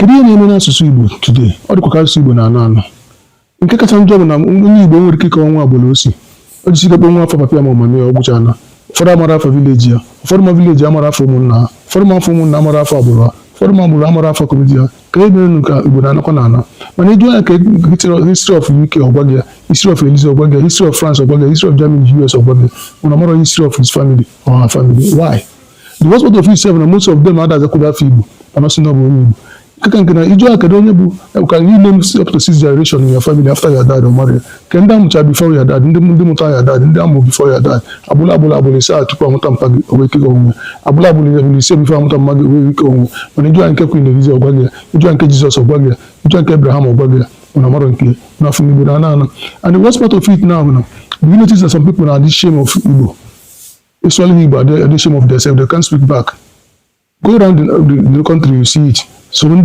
Kedu ihe na-eme n'asụsụ Igbo today? Ọ dịkwa ka asụsụ Igbo na-anọ anọ. Nke kacha njọ bụ na onye Igbo nwere ike ịkọwa nwa agbụrụ o si, o jisi ike kpọọ nwa afọ papa ya ma ọ mama ya, ọ gwụchana. Ụfọdụ amara afọ village ya, ụfọdụ ma village amara afọ ụmụnna ha, ụfọdụ ma afọ ụmụnna amara afọ agbụrụ ha, ụfọdụ ma agbụrụ amara afọ community ha. Ka e mere ka Igbo na-anakwa na ana. Mana ịjụ ya ka history of UK, ọgwa gị ya. History of Eliza, ọgwa gị ya. History of France, ọgwa gị ya. History of Germany, US, ọgwa gị ya. Mana amara history of his family or her family. Why? The worst part of it sef na most of them adazakwudo afọ Igbo, mana sị na ọ bụ onye Igbo. Nke ka nke na ịjụ ya kedu onye bụ, ka you name up to six generation in your family after your dad or marry, ke ndị amụcha before your dad, ndị mụta your dad, ndị amụ before your dad, agbụrụ agbụrụ agbụrụ ise a tupu amụta mpa gị, o nwee ike onwe agbụrụ agbụrụ agbụrụ ise before amụta mma gị, o nwee ike onwe. Mana ịjụ ya nke Queen Eliza, ọgwa gị ya. Ịjụ ya nke Jizọs, ọgwa gị ya. Ịjụ ya nke Abraham, ọgwa gị ya. Mana amarọ nke n'afọ Igbo na ana ana. And the worst part of it now na, do you notice that some people are the shame of Igbo? Swallowing Igbo, are the shame of themselves. They can't speak back. Go around the country, you see it. So ndị